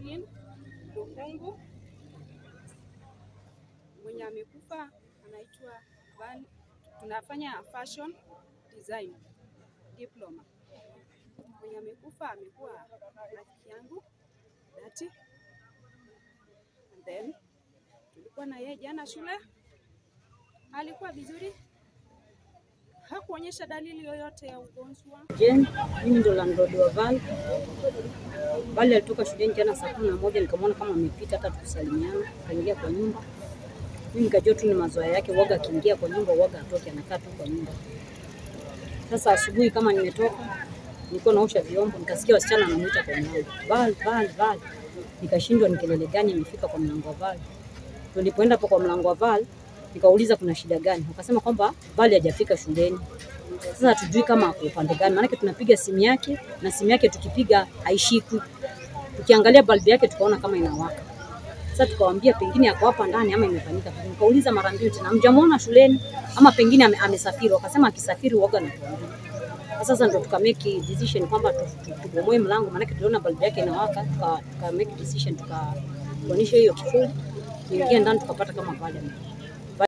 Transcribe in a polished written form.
Pauline Lukungu. Mwenye amekufa anaitwa Van. Tunafanya fashion design diploma. Mwenye amekufa amekuwa rafiki yangu dhati. And then tulikuwa na yeye jana shule, alikuwa vizuri, hakuonyesha dalili yoyote ya ugonjwa. Jen, mimi ndo landlord wa Val. Val alitoka shuleni jana saa 11, nikamwona kama amepita, hata tukusalimiana, akaingia kwa nyumba. Mimi nikajua tu ni mazoea yake, waga akiingia kwa nyumba waga atoke, anakaa tu kwa nyumba. Sasa asubuhi kama nimetoka, nilikuwa naosha vyombo, nikasikia wasichana wanamuita kwa mlango. Val, Val, Val. Nikashindwa ni kelele gani imefika kwa mlango wa Val. Nilipoenda hapo kwa mlango wa Val, nikauliza kuna shida gani? Wakasema kwamba Val hajafika shuleni. Sasa hatujui kama ako upande gani, maanake tunapiga simu yake na simu yake tukipiga haishikwi. Tukiangalia balbu yake tukaona kama inawaka. Sasa tukawaambia pengine ako hapa ndani ama imefanyika vipi. Nikauliza mara mbili tena, hamjamuona shuleni ama pengine amesafiri? Wakasema akisafiri huaga anatuambia. Sasa ndo tuka make decision kwamba tubomoe mlango, maanake tuliona balbu yake inawaka, tuka make decision tukaonyesha hiyo kifuli, tuingie ndani tukapata kama pale.